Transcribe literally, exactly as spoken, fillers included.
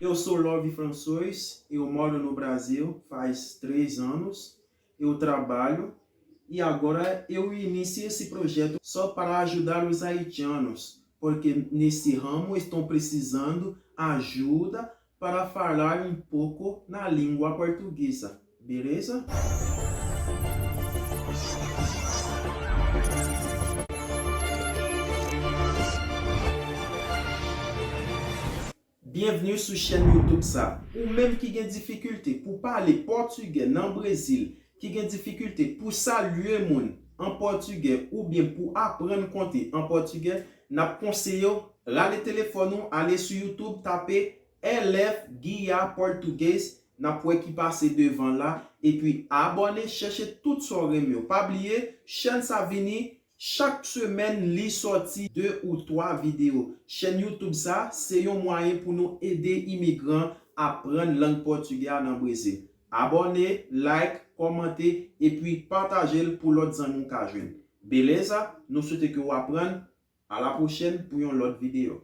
Eu sou Love François, eu moro no Brasil faz três anos, eu trabalho e agora eu inicio esse projeto só para ajudar os haitianos, porque nesse ramo estão precisando ajuda para falar um pouco na língua portuguesa, beleza? Byenvni sou chèn YouTube sa. Ou menm ki gen difikilte pou pale pòtigè nan Brezil, ki gen difikilte pou salye moun an pòtigè oubyen pou aprann konte an pòtigè, n ap konseye w rale telefòn ou, ale sou YouTube, tape L F Guia Português, n ap wè ki pase devan la, epi abòne, chèche tout sa w renmen yo. Pa bliye, chèn sa vini chak semèn, li sòti de ou twa videyo. Chèn YouTube sa, se yon mwayen pou nou ede imigran aprann lang pòtigè a nan Brezil. Abòne, like, kòmante, epi pataje l pou lòt zanmi w ka jwenn. Beleza? Nou swete ke w aprann. A la pwochèn pou yon lòt videyo.